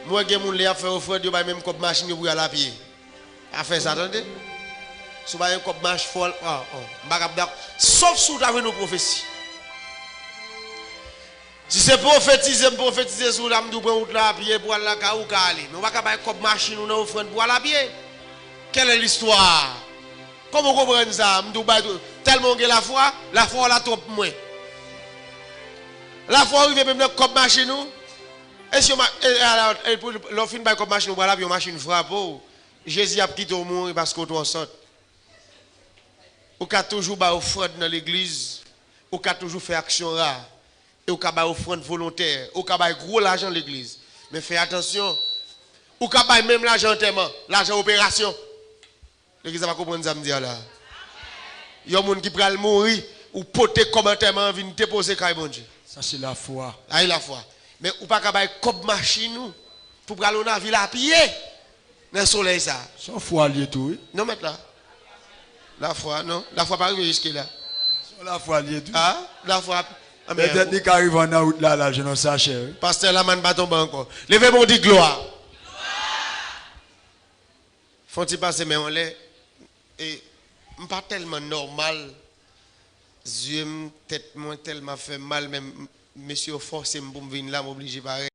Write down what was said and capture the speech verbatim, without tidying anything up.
M wè gen moun lè y ap fè ofrann, yo bay menm kòb machin yo pou y al apye. Pa fè sa, tande. Si w pa gen kòb mach-, fò, ah, ah, m pa kab dak-, sòf si w ta vin yon pwofesi. Si se pwofetize, m pwofetize sou la, m di w pran wout la apye pou al lakay ou, ou ka ale. Men w pa ka bay kòb machin ou nan ofrann pou al apye. Quelle est l'histoire? Kòman w konprann sa? M di w bay tou. Tèlman w gen lafwa, lafwa w la twòp pou mwen. Lafwa w rive menm nan kòb machin ou. E si yo ma-, e, e, ala, e pou, lè w fin bay kòb machin ou, pral ap yon machin frape w, Jezi ap kite w mouri paske w twò sòt. Ou ka toujou bay ofrann nan legliz, ou ka toujou fè aksyon ra, e ou ka bay ofrann volontè, ou ka bay gwo lajan legliz. Men fè atansyon, ou ka bay menm lajan antèman, lajan operasyon. Legliz la pa konprann sa m di a la. Yon moun ki pral mouri, ou pote kòb antèman an vin depoze kay Bondye. Sa se lafwa. Ay lafwa. Men ou pa ka bay kòb machin ou pou pral nan vil apye nan solèy sa. Se yon fwa l ye tou, wi. Non, mèt la. Lafwa, non. Lafwa pa rive jiske la. Se yon lafwa l ye tou. Ah, lafwa. Ah, men petèt li ka rive an nan wout la, la, jwenn yon sachè, wi. Pastè Laman pa tonbe ankò. Leve men w di glwa. Fè yon ti pase men w anlè. E m pa tèlman nòmal. Zye m, tèt mwen tèlman fè m mal, men m, mesye yo fòse m pou m vin la, m oblije parèt.